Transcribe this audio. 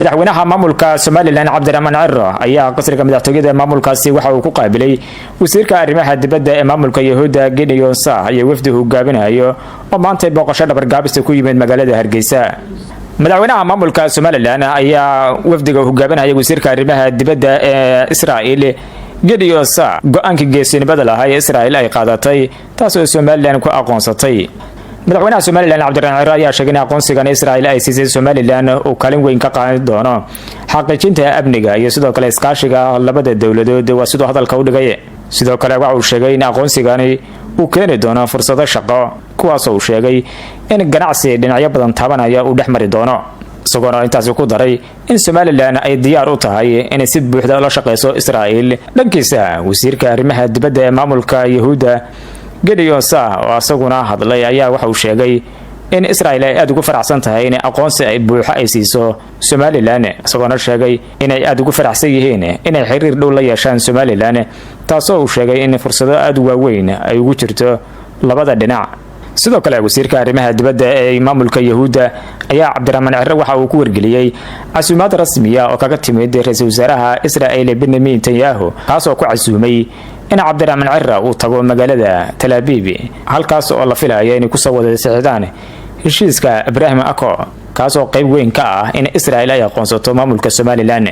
Madaxweynaha maamulka Somaliland Cabdiraxmaan Ciro ayaa qasriga madaxtooyada maamulkaasi waxa uu ku qaabilay wasiirka arrimaha dibadda ee maamulka Yahuudda Gideon Saar iyo wafdi hogaaminayo oo maantay booqasho dhabargaabista ku yimid magaalada Hargeysa. Madaxweynaha maamulka Somaliland ayaa wafdiga hogaaminaya wasiirka arrimaha dibadda ee Israa'il Gideon Saar go-aankii geesinimada lahaa ee Israa'il ay qaadatay, taas oo Somaliland ku aqoonsatay. Madaxweynaha Somaliland Cabdiraxmaan Ciro ayaa sheegay in aqoonsigan Israel ay siisay Somaliland uu kaalin weyn ka qaadan doono xaqiijinta amniga iyo sidoo kale iskaashiga labada dowladood, waa siduu hadalka u dhigay. Sidoo kale waxa uu sheegay in aqoonsigani uu keeni doono fursado shaqo, kuwaasoo uu sheegay in ganacsi dhinacyo badan taabanaya uu dhex mari doono, isagoona intaasi ku daray in Somaliland ay diyaar u tahay inay si buuxda ula shaqeyso Israa'il. Dhankiisa, wasiirka arrimaha dibadda ee maamulka Yahuudda Gideon Saar oo asaguna hadlay ayaa waxa uu sheegay in Israel ay aada ugu faraxsan tahay in aqoonsi ay buuxo ay siiso Somaliland, isagoona sheegay inay aada ugu faraxsan yihiin inay xiriir dhow la yeeshaan Somaliland, taasoo uu sheegay in fursado aada u waaweyn ay ugu jirto labada dhinac. Sidoo kale, wasiirka arrimaha dibadda ee maamulka Yahuudda ayaa Cabdiraxmaan Ciro waxa uu ku wargeliyey casuumaad rasmiya oo kaga timid ra-iisul wasaaraha Israel Benyamin Netanyahu, kaasoo ku casuumay in Cabdiraxmaan Ciro uu tago magaalada Tel Aviv, halkaas oo la filayo inay kusoo wada saxiixdaan heshiiska Abraham Accord, kaasoo qayb weyn ka ah in Israel ay aqoonsato maamulka Somaliland.